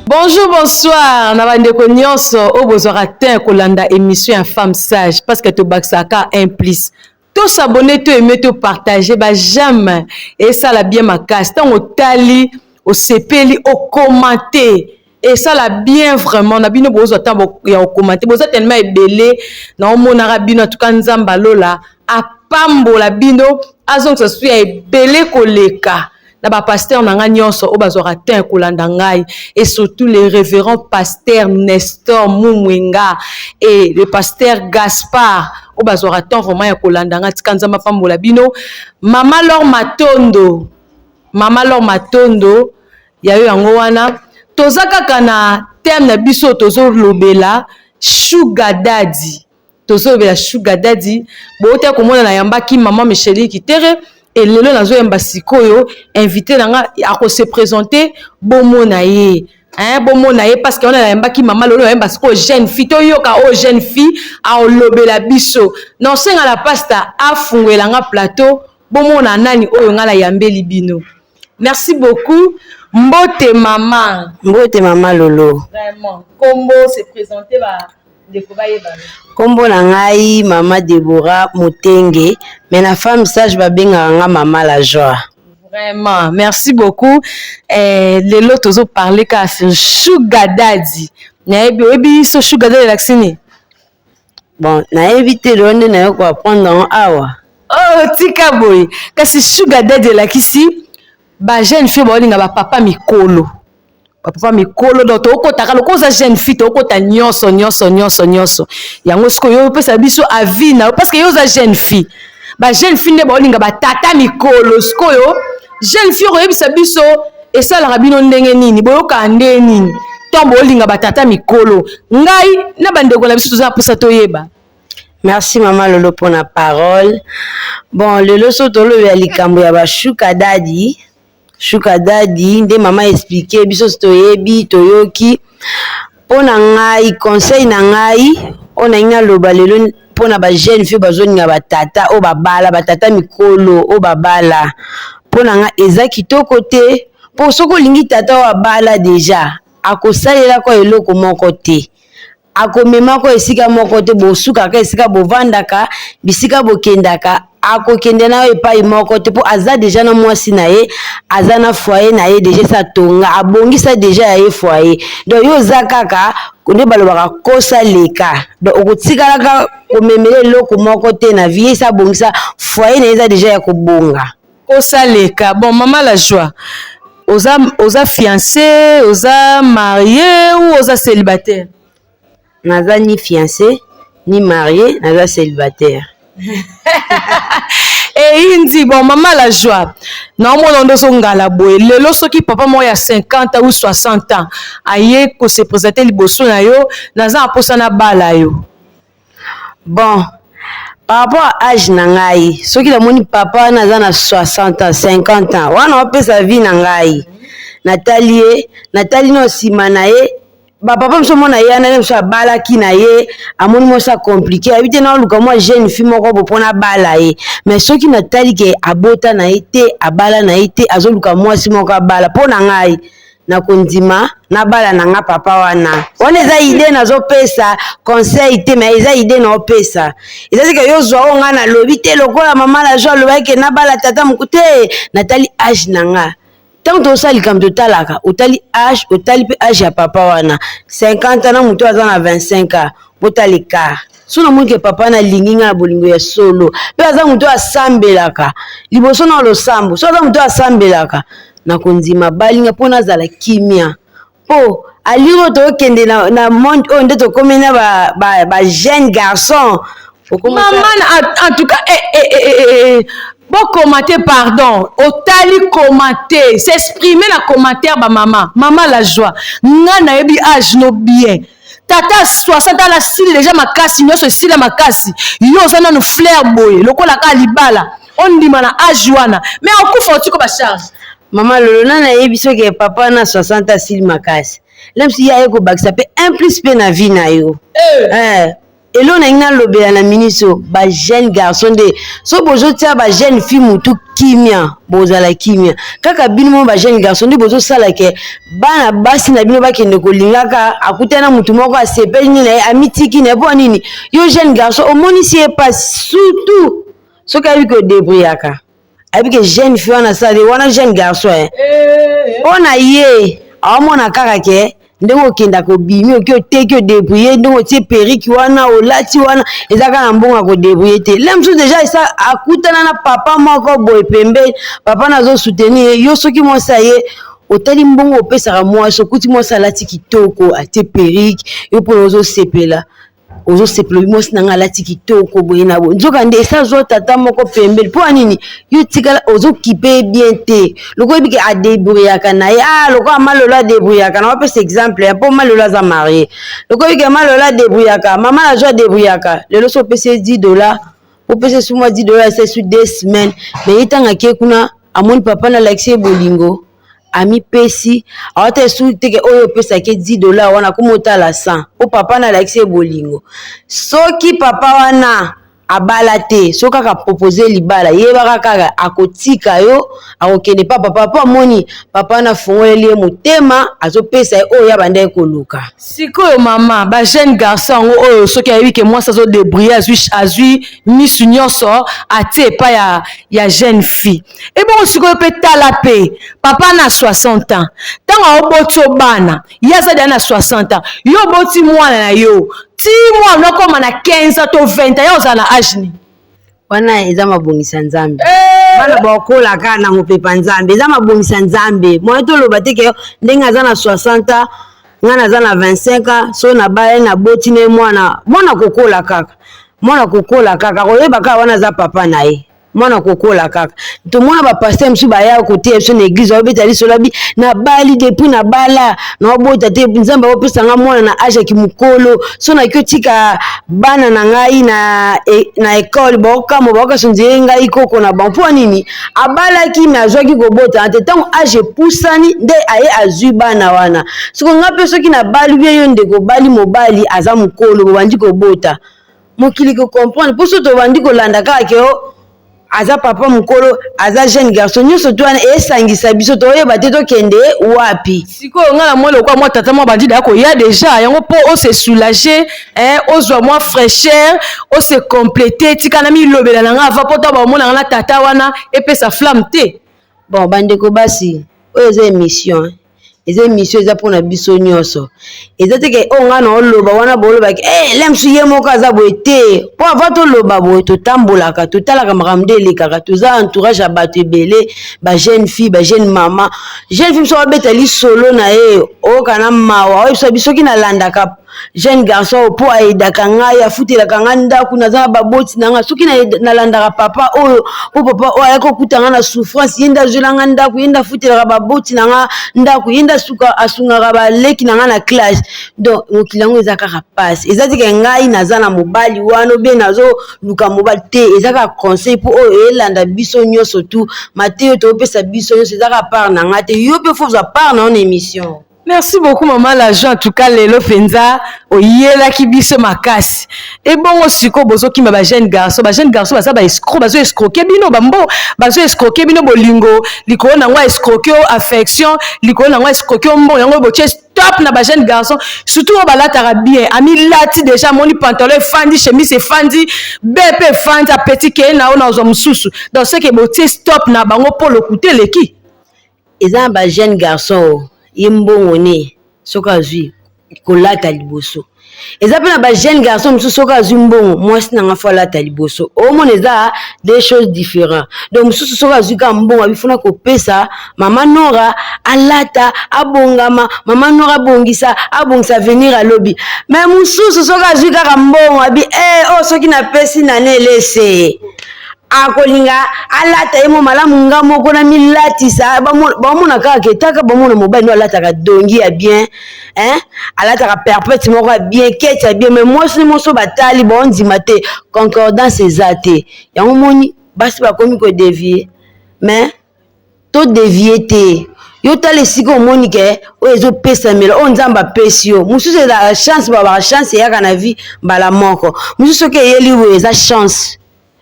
Bonjour, bonsoir na bandeko nyonso oyo bozwaka temps kolanda émission ya Femme Sage, parce que tobakisaka un plus. Tos'abonner, to aimer, to partager, ba j'aime esala bien makasi. Ntango otali, osepeli, ocommenter, esala bien vraiment na bino. Bozwa ntango ya kocommenter, boza tellement ebele, naomonaka bino. Atuka Nzambe alola apambola bino, azongisa susu ya ebele koleka na bapasteur na ngai nyonso oyo bazwaka temps kolanda ngai, et surtout le révérend pasteur Nestor Mumwenga et le pasteur Gaspard oyo bazwaka temps vraiment ya kolanda ngai. Tika Nzambe apambola bino. Mama Lor Matondo, Mama Lor Matondo ya yo yango wana. Toza kaka na thème na biso, tozolobela sugar daddy. Tozolobela sugar daddy. Bouta komona nayambaki mama Micheline Kitere, elelo nazoyamba sikoyo invité na nga, akose présenter. Bomona ye, hein, bomona ye, parce que wana nayambaki mama, lelo nayamba sikoyo jeune fille. Toyoka oyo jeune fille aolobela biso. Na osenga na pasteur afungwela nga plateau, bomona nani oyo nga nayambeli bino. Merci beaucoup. Mbote mama. Mbote mama Lolo. Vraiment, kombo, se présenter, bandeko bayebana. Nkombo na ngai mama Debora Motenge, mais na Femme Sage babengaka nga Mama la Joie. Vraiment, merci beaucoup. Lelo tozoparler kaka sur sugar daddy. Nayebi oyebi so sugar daddy elakisi nini? Bon, nayebi te, lelo nde naye koapprendre yango awa. Oh, tika boye. Kasi sugar daddy elakisi bajeune fille baolinga bapapa mikolo, bapapa mikolo. Donc tokotaka lokola oza jeune fille, tokota nyonso nyonso nyonso nyonso yango. Sikoyo opesa biso avis na yo, parce que yo oza jeune fille. Bajeune fille nde baolinga batata mikolo. Sikoyo jeune fille okoyebisa biso esalaka bino ndenge nini, boyokaka ndenge nini ntango bolinga batata mikolo? Ngai na bandeko na biso toza na mposa toyeba. Merci mama Lolo mpona parole. Bon, lelo so tolobela likambo ya basugar daddy. Sugar daddy nde mama expliquer biso, so toyebi, toyoki. Mpo na ngai, conseil na ngai oyo nalingi naloba lelo mpona bajeune fille bazolinga batata oyo babala, batata mikolo oyo babala, mpo na ngai eza kitoko te. Mpo soki olingi tata oyo abala déjà, akosalelaka eloko moko te, akomemako esika moko te. Bosukaka esika bovandaka, bisika bokendaka, akokende na yo epai moko te, mpo aza déjà na mwasi na ye, aza na foyer na ye déjà, esi atonga, abongisa déjà ya ye foyer. Donc yo oza kaka nde balobaka kosa leka. Donc okotikalaka komemela eloko moko te na vie. Esi abongisa foyer na ye, eza déjà ya kobonga. Kosaleka. Bon, mama la Joie, oza fiancé, oza marié ou oza célibataire? Naza ni fiancé ni marié, naza célibataire. Eyindi. Bon, mama la Joie, naomona nde ozongala boye. Lelo soki papa moko ya 50 ou 60 ans aye kose présenter liboso na yo, naza na mposa na bala yo? Bon, par rapport à âge na ngai, soki namoni papa wana aza na 60 ans, 50 ans, wana opesa vie na ngai, natali ye, natali no nsima na ye. Bapapa mosusu omona ye wana mosusu abalaki na ye, amoni mwasi acompliquer, ayebi te, naoluka mwa jeune fille moko bo mpona abala ye. Mais soki natali ke abota na ye te, abala na ye te, azoluka mwasi moko abala, mpo na ngai nakondima nabala na nga papa wana. Wana eza idée nazopesa, conseil te, mais eza idée naopesa. Eza sika yo zwa oyo ngai nalobi te, lokola mama la Joie alobaki ke nabala tata moko te. Natali âge na nga. Ntango tozosala likambo, totalaka, otali âge, otali mpe âge ya papa wana, 50 ans na moto aza na 25 ans, botala écart. So namoni ke papa wana alingi ngai na bolingo ya solo, mpe aza moto oyo asambelaka liboso na losambo, so aza moto oyo asambelaka, nakondima balinga mpo nazala kimia. Mpo aliri oyo tokende na monde oyo nde tokómi na bajeune garçon. Mama, en tout cas, eh, eh, eh, eh, eh. Bocommenter, pardon, otali commenter, s'exprimer na commentaire. Bamama, mama la Joie, nga nayebi âge no bien. Tata 60 ans asili déjà makasi nyonso, esila makasi. Yo oza nanu fleur boye lokola kaka libala ondima na âge wana, mais okufa otiko bacharge. Mama Lolo, nani ayebi soki papa na 60 asili makasi? Lemsi ye aye kobakisa mpe un plus mpe na vie na yo. Eh. Eh. Eloko nalingi nalobela na minute oyo, ba jeune garçon nde soki bozotia ba jeune fille mutu kimia, bozala kimia. Kaka bino moko ba jeune garçon nde bozosala ke bana basi na bino bakende kolingaka, akutani na mutu moko asepeli nde na ye, amitiki na ye. Mpo nini? Yo jeune garçon omonisi ye pasi, surtout soki ayebi ko debrouillaka. Ayebi ke jeune fille wana asali wana jeune garçon eh. Mpo na ye aomona kaka ke ndenge okendaka obimi oki oteki odebrouille ndenge otie perruque wana olati wana eza kaka na mbongo ya kodebrouille te. Le mosusu deja esa akutana na papa moko boye pembeni, papa na azo soutenir ye. Yo soki mwasi aye otali mbongo opesaka mwasi, okuti mwasi alati kitoko atie perruque, yo mpona ozosepela ozosepela obi mwasi na ngai alati kitoko boye na boye, nzoka nde esi azwa tata moko pembeni. Mpo ya nini? Yo tikala ozokipe ye bien te, lokola oyebi ke adebrouillaka na ye. Ah, lokola Malolo adebrouillaka, na wapesa exemple ya mpo Malolo aza marie, lokola oyebi ke Malolo adebrouillaka, mama na zwa adebrouillaka, lelo so opesi ye 10 $, opesi ye su mwa 10 $, esa su 2 semaines, mais ye ntango ake kuna amoni papa na alakisi ye bolingo, amipesi awata esu teke oyo opesaki 10 $ wana akoma otala 100 po papa na alakisi ye bolingo. Soki papa wana abala te, soki kaka propose libala, yebaka kaka akotika yo, akokende pa papa, po amoni papa wana afungoleli ye motema, azopesa ye oyo abandaki koluka. Sikoyo mama, ba jeune garçon yango oyo soki ayebi ke mwasi azodebrouille, azwi misu nyonso atie epai ya jeune fille, ebongo sikoyo mpe tala mpe papa na 60 ans, ntango aoboti yo bana, ye aza deya na 60 ans, yo oboti mwana na yo ti mwana okóma na 15 ans to 20 ans, ye ozala na age nini? Wana eza mabongisa Nzambe. Bana bakola kaka na mopepa Nzambe, eza mabongisa Nzambe. Moye toloba te ke ndenge aza na 60 ans, ngai naza na 25 ans, so nabala naboti na ye mwana, mwana kokola kaka, mwana kokola kaka, koyeba kaka wana aza papa na ye. Mwana kokola kaka. Tomona bapasteur mosusu baya koteya biso na église, baobeta lisolo abi nabali, depuis nabala naobota te, Nzambe akopesa nga mwana na age ya kimokolo, so naki otika bana na ngai na ekole, baokamwa, baokasi nzeye ngai koko na bango. Mpo nini? Abalaki me azwaki kobotana te, ntango age epusani nde aye azwi bana wana. Siko nga mpe soki nabali bie, yo ndeko obali mobali aza mokolo, bobandi kobota, mokili kocomprendre. Mpo so tobandi kolanda kaka ke o aza papa mokolo, aza jeune garçon, nyonso to wana esangisa biso, toyeba te tokende wapi. Sikoyo ngai na mwa lokola mwa tata mwa bandi daya koya deja yango mpo ose soulager, eh, ozwa mwa fraîcheur, ose compléter, tika na milobela na ngai ava mpo to baomonanga na tata wana epesa flamme te. Bon, bandeko basi, oyo eza émission, eza émission, eza mpona biso nyonso. Eza te ke oyo ngai na oloba wana bolobaki eh, le mosusu ye moko aza boye te. Mpo avant toloba boye, totambolaka, totalaka makambo nde elekaka, toza entourage ya bato ebele, ba jeune fille, ba jeune mama. Jeune fille mosusu abeta lisolo na ye, oyoka na mawa, oyebisa biso soki nalandaka jeune garçon oyo mpo ayedaka ngai, afutelaka ngai ndako, naza na baboti na ngai, soki nalandaka papa oyo mpo papa oyo ayaki kokuta ngai na souffrance, ye nde azwela ngai ndako, ye nde afutelaka baboti na ngai ndako, ye nde asungaka baleki na ngai na classe. Donc mokili yango eza kaka pasi. Eza tike ngai naza na mobali wana obie nazoluka mobali te, eza kaka conseil mpo oyo elanda biso nyonso tu mateyo toopesa biso nyonso. Eza kaka part na ngai te, yo mpe faut ozwa part na yo na émission. Merci beaucoup, mama l'agent. En tout cas lelo mpenza oyelaki biso makasi. Ebongo sikoyo bozokima ba jeune garçon, ba jeune garçon baza ba escroc, bazo escroquer bino bambo, bazo escroquer bino bolingo likolo nango, escroquer yo affection likolo nango, escroquer yo mbongo yango. Botie stop na ba jeune garçon, surtout oyo balataka bien, amilati déjà, amoni pantalon efandi, chemise efandi, be mpe efandi, apeti keye na oyo nazwa mosusu. Donc ce que botie stop na bango mpo lokuta eleki. Eza na ba jeune garçon oyo ye mbongo ne soki azwi, kolata liboso. Eza mpe na ba jeune garçon mosusu soki azwi mbongo, mwasi na nga faut alata liboso. Omona eza deux choses différents. Donc mosusu soki azwi kaka mbongo, abifuna kopesa mama Nora alata, abongama, mama Nora abongisa, abongisa avenir alobi. Mais mosusu soki azwi kaka mbongo, abi eh, oyo soki napesi nane elese, akolinga alata ye mo malamu, nga moko na milatisa. Bamona kaka ke taka bamona mobali no alataka dongi ya bien, hein? Alataka perpète moko ya bien, kete ya bien, mais mwasi ni moso batali baondima te, concordance eza te. Yango moni basi bakomi kodévier, mais todévier te. Yo tala esika omoni ke oyo ezopesamela, oyo Nzambe apesi yo. Mosusu ezalaka chance, babaka chance eyaka na vie mbala moko. Mosusu soki eyeli boye, eza chance.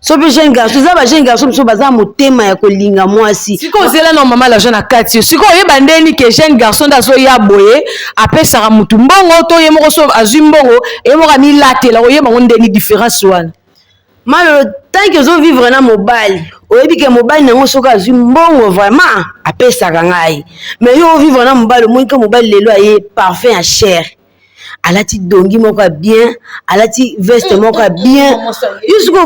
So mpe jeune garçon, eza ba jeune garçon mosusu baza motema ya kolinga mwasi. Sikoyo ozela na mama l'argent na kati yo. Sikoyo oyeba ndeni ke jeune garçon nde azoya boye, apesaka mutu mbongo to ye moko so azwi mbongo, ye moko amilatela? Oyeba ngo ndeni, différence wana? Malolo, tant que ozovivre na mobali, oyebi ke mobali nango soki azwi mbongo, vraiment apesaka ngai. Mais yo ovivre na mobali, omoni ke mobali lelo aye, parfum ya cher, alati dongi moko ya bien, alati veste moko ya bien. Yo soki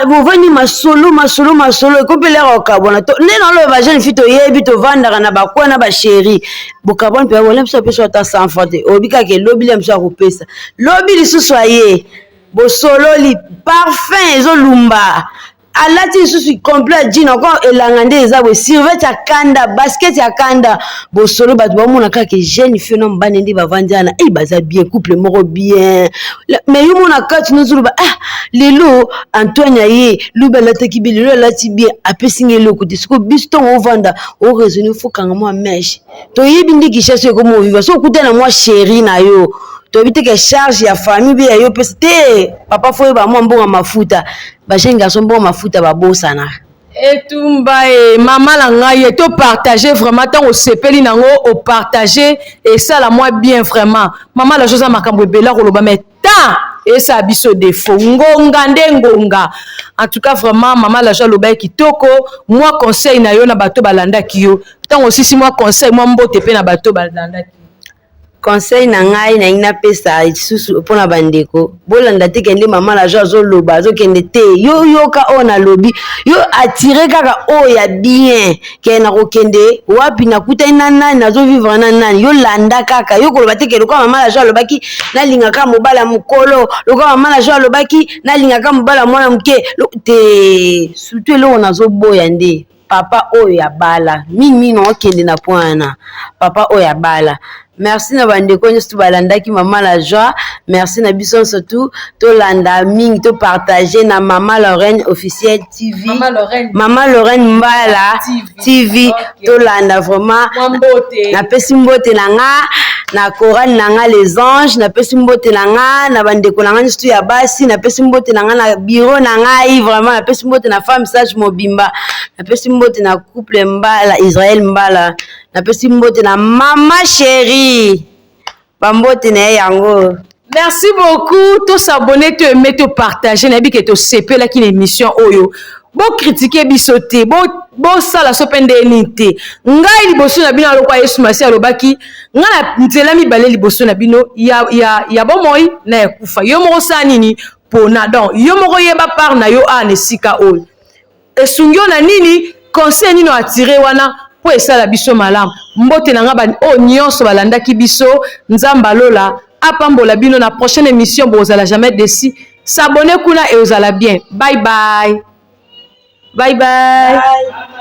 bovandi, masolo, masolo, masolo, ekomi l'heure okabwana. To nde naloba, bajeune fille, toyebi, tovandaka na bakwa na bachéri, bokabwana mpe wala biso apesa ata 100 franc te. Oyebi kaka elobi lia biso akopesa, lobi lisusu aye, bosololi, parfum ezolumba, alati lisusu complet jean, encore elanga nde eza boye, survêt ya kanda, basket ya kanda, bosolo. Bato bamona kaka jeune fille na mobali nde bavandi wana, ei, baza bien, couple moko bien. Mais yo mona kati nozoloba: "Ah, lelo Antoine aye, lobi alataki bien, lelo alati bien, apesi nga eloko te." Sikoyo biso ntongo ovanda, oraisonne, fokanga mwa mèche. Toyebi nde Kinshasa ekomi oviva. So okutana na mwa chéri na yo, toyebi te ke charge ya famille mpe ya yo pesa te. Papa, fo oyeba mwa mbongo ya mafuta. Bajeune garçon, mbongo mafuta babosana. Etumba e mama na ngai ye, topartage vraiment. Ntango osepeli nango, opartage, esala mwa bien vraiment. Mama la oza makambo ebele koloba, mais temps esala biso défaut, ngonga nde ngonga. En tout cas, vraiment, mama la aloba kitoko. Mwa conseil na yo na bato balandaki yo, ntango osisi, mwa conseil, mwa mbote mpe na bato balandaki. Conseil na ngai nalingi napesa lisusu mpona bandeko, bolanda te kende mama la jo azoloba, azokende te. Yo yoka oyo nalobi, yo atire kaka oyo ya bien. Ke nakokende wapi, nakutani na nani, nazovivre na nani, yo landa kaka. Yo koloba te ke lokola mama la jo alobaki, nalingaka mobali ya mokolo, lokola mama la jo alobaki, nalingaka mobali ya mwana moke te. Surtout eloko nazoboya nde papa oyo ya bala mingimingi, naokende na point wana, papa oyo ya bala. Merci na bandeko nyonso tu balandaki mama la joie. Merci na biso nyonso tu tolanda mingi, topartage na Mama Lorraine Officiel TV. Mama Lorraine, Mama Lorraine Mbala TV. TV. Tolanda vraiment. Mbote. Napesi mbote na nga na chorale na nga Les Anges, napesi mbote na nga na bandeko na nga nyonso tu ya basi, napesi mbote na nga na bureau na ngai vraiment, napesi mbote na Femme Sage mobimba, napesi mbote na couple Mbala, Israel Mbala, napesi mbote na mama chérie, bambote na ye yango. Merci beaucoup. Tosabonner, toaimer, topartage. Nayebi ke tosepelaki na émission oyo. Bocritiquer biso te, bosala so mpe ndeni te. Ngai liboso na bino, alokwa Yesu Masi alobaki: "Ngai na nzela mibale liboso na bino, ya bomoi na ya kufa. Yo moko osala nini mpona?" Donc yo moko yeba part na yo awa na esika oyo esungi yo na nini, conseil nini atire wana mpo esala biso malamu. Mbote na nga oyo nyonso balandaki biso, Nzambe alola apambola bino. Na prochaine émission, bozala jamais déçus. S'abonner kuna e ozala bien. Bye bye, bye bye, bye.